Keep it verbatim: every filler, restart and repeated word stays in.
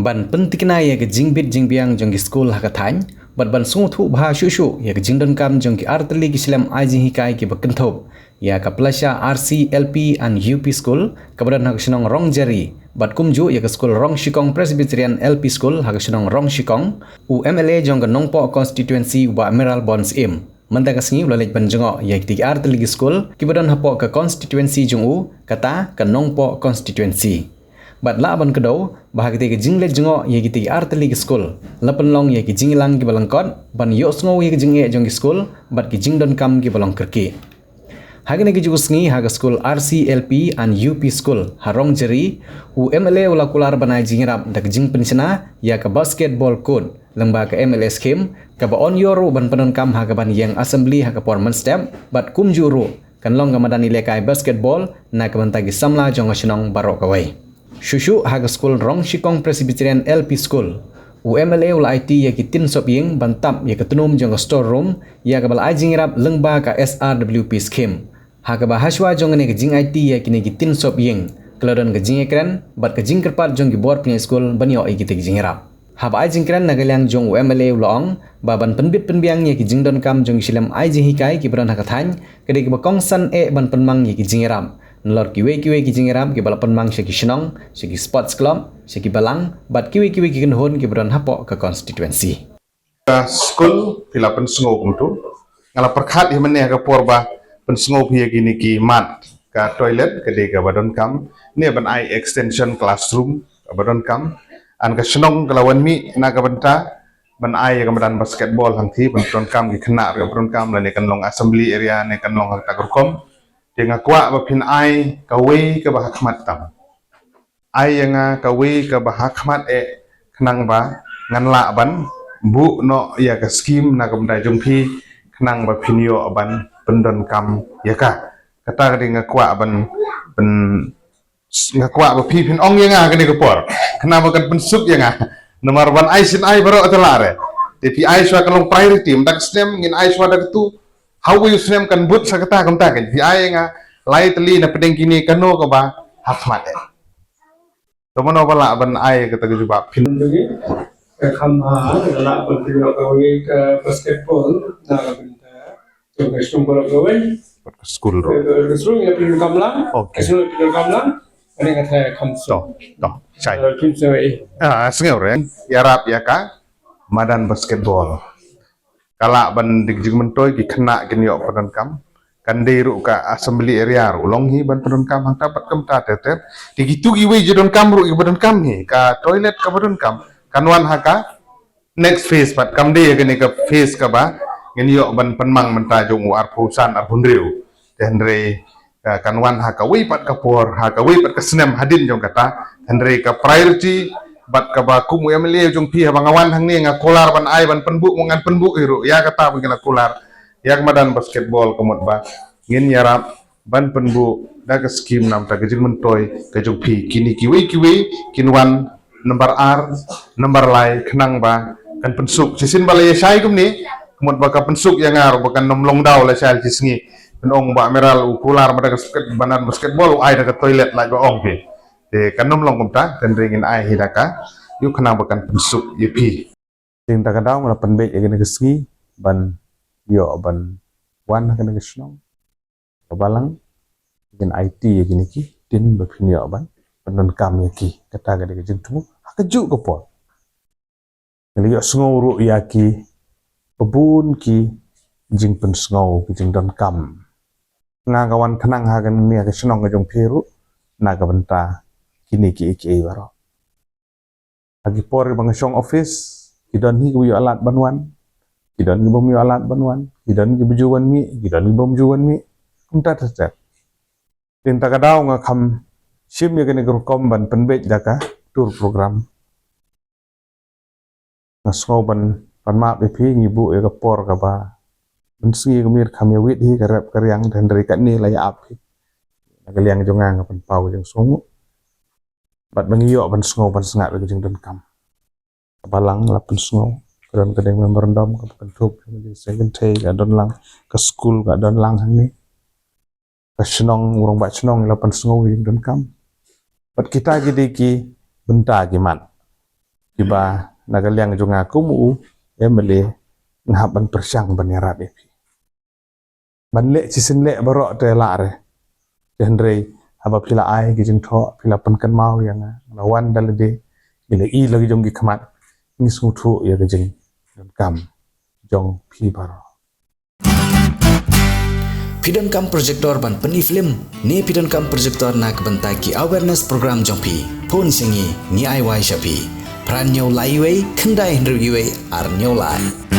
Ban pyntikna ïa ka jingbit jingbiang jong ki skul ha ka thaiñ, bad ban sngewthuh bha shuh shuh ïa ka jingdonkam jong ki artylli ki shlem ai jinghikai kiba kynthup ïa ka Plasha R C L P and U P School kaba don ha ka shnong Rongjari, bad kumjuh ïa ka skul Rongshikong Presbyterian L P School ha ka shnong Rongshikong, u M L A jong ka Nongpoh Constituency u Bah Mayralborn Syiem mynta ka sngi u la leit ban jngoh ïa kitei ki artylli ki skul kiba don hapoh ka constituency jong u, kata ka Nongpoh Constituency. Bad lah ban kdew ba ha kitei ka jingleit jngoh ïa kitei ki artylli ki skul la pynlong ïa ki jingïalang kiba lyngkot ban ïohsngew ïa ka jingeh jong ki skul bad ki jingdonkam kiba long kyrkieh. Ha kane kajuh ka sngi ha ka skul R C L P and U P School ha Rongjari, u M L A u la kular ban ai jingïarap da ka jingpynshna ïa ka basketball court lyngba ka M L A scheme, kaba yn ïoh ruh ban pyndonkam ha kaban ïeng assembly ha ka por mynstep, bad kumjuh ruh kan long ka madan ïalehkai basketball na ka bynta ki samla jong ka shnong baroh kawei. Shuh shuh ha ka skul Rongshikong Presbyterian L P School, u M L A u la aiti ïa ki tin sop ïing ban tap ïa ka tnum jong ka store room, ïa kaba la ai jingïarap lyngba ka S R W P scheme. Ha kaba hashwa jong kane ka jingaiti ïa kine ki tin sop ïing, ka la don ka jingïakren bad ka jingkyrpad jong ki bor pynïaid skul ban ïoh ïa kitei ki jingïarap. Haba ai jingkren na ka liang jong u M L A u la ong ba ban pynbit pynbiang ïa ki jingdonkam jong ki shlem ai jinghikai kiba don ha ka thaiñ, ka dei kaba kongsan eh ban pynmang ïa ki jingïarap nalor kiwei kiwei ki jingïarap kiba la pynmang sha ki shnong, sha ki sports club, sha ki balang bad kiwei kiwei ki kynhun kiba don hapoh ka constituency. Ka skul phi la pynsngew kumtu. Nga la pyrkhat hi mynne ha ka por ba pynsngew phi ïa kine ki mat ka toilet ka dei kaba donkam, ne ban ai extension classroom kaba donkam. Yn ka shnong ka la wan mih na ka bynta ban ai ïa ka madan basketball hangtei ban pyndonkam ki khynnah ruh kaba donkam, lane kan long assembly area ne kan long ha kata ka rukom. Te nga kwah ba phin ai kawei kaba ha khmat tam. Ai ïa nga kawei kaba ha khmat eh khnang ba ngan lah ban buh noh ïa ka scheme na ka bynta jong phi khnang ba phin ïoh ban pyndonkam ïa ka. Kata ka dei nga kwah ban, ban, nga kwah ba phi phin ong ïa nga ha kane ka por khnang ba kan pynsuk ïa nga. Namar ban ai sien ai baroh te lah re. Te phi ai shuwa ka long priority, mynta ka snem ngin ai shuwa da katu. Hawei u snem kan bud sa kata, kumta kan phi ai ïa nga lai tylli na pdeng kine kano kaba ha khmat eh. To mano ba lah ban ai kata ka jubab phin. Ka kham ha, ka lah ban pynïoh kawei ka basketball na ka bynta jong ka shnong baroh kawei. Ka skul ruh. Ka, ka skul ïa phi kam lang. Okay. Ka skul ïa phi kam lang. Ani ka thai kham so. To, to, shai. Phin so eh. Ah, sngew re. Ïarap ïa ka madan basketball. Ka lah ban dei ka jingmyntoi, ki khynnah kin ïoh pyndonkam. Kan dei ruh ka assembly area ruh long hi ban pyndonkam hangta bad kumta ter ter. Te kitu kiwei ji donkam ruh kiba donkam hi, ka toilet kaba donkam kan wan ha ka next phase pat, kam dei kane ka phase kaba ngin ïoh ban pynmang mynta jong u arphew san arphew hynriew. Te hynrei ka, kan wan ha kawei pat ka por, ha kawei pat ka snem hadien jong kata. Hynrei ka priority bad kaba kum u M L A jong phi, haba nga wan hangne nga kular ban ai ban pynbuh, ngan pynbuh hi ruh ïa kata ba ngi la kular ïa ka madan basketball, ka mut ba ngin ïarap ban pynbuh da ka scheme namar ka jingmyntoi ka jong phi. Kine kiwei kiwei kin wan number ar, number lai, khnang ba kan pynsuk. Shisien ba la ïa shai kumne, ka mut ba ka pynsuk ïa nga ruh ba kan nym long daw la shai shi sngi. Phin ong Bah Meral u kular madan ka basket, madan basketball u ai da ka toilet, lait ba ong phi. Te kan nym long kumta, kan ring in ai hi da ka, ïa khnang ba kan pynsuk ïa phi. Te mynta ka daw nga la pynbeit ïa kane ka sngi ban ïoh ban wan ha kane ka shnong. Ka balang, ngin aiti ïa kine ki tin ba phin ïoh ban pyndonkam ïa ki. Kata ka dei ka jingthmu ha kajuh ka por. Ngi la ïohsngew ruh ïa ki, ba bun ki jingpynsngew, ki jingdonkam. Nga nga wan khnang ha kane ka shnong ka jong phi ruh na ka bynta kine kiei kiei baroh. Ha ki por ba nga shong office, ki don hi kiba ïoh lad ban wan, ki don kibym ïoh lad ban wan, ki don kiba ju wan mih, ki don kibym ju wan mih. Kumta ter ter. Te mynta ka daw nga kham shim ïa kane ka rukom ban pynbeit da ka tour program. Nga sngew ban, ban map ïa phi, ngi buh ïa ka por kaba mynsngi ka mir kham ïa wit hi, ka rep ka riang, te hynrei katne la ïa ap hi na ka liang jong nga, nga pynpaw ka jingsngewnguh. Bad ba ngi ïoh ban sngew ban sngap ïa ka jingdonkam. Ka balang la pynsngew, ka don ka dei memorandum kaba kynthup ïa ka jingsngewthuh, ka don lang, ka skul ka don lang hangne. Ka shnong, u rangbah shnong la pynsngew ïa ka jingdonkam. Bad kita ki dei ki bynta ki mat. Kiba na ka liang jong nga kum u M L A nga hap ban pyrshang ban ïarap ïa phi. Ban leh shisien leh baroh te lah re. Te hynrei haba phi la ai ki jingthoh, phi la pynkynmaw ïa nga, nga la wan da lade, ngi la i la ki jong ki khmat, ngi sngewthuh ïa ki jingdonkam jong phi baroh. Phi donkam projector ban pyni film ne phi donkam projector na ka bynta ki awareness program jong phi? Phone sha ngi, ngi ai wai sha phi. Phra hynñiew lai wei, khyndai hynriew wei, ar hynñiew lai.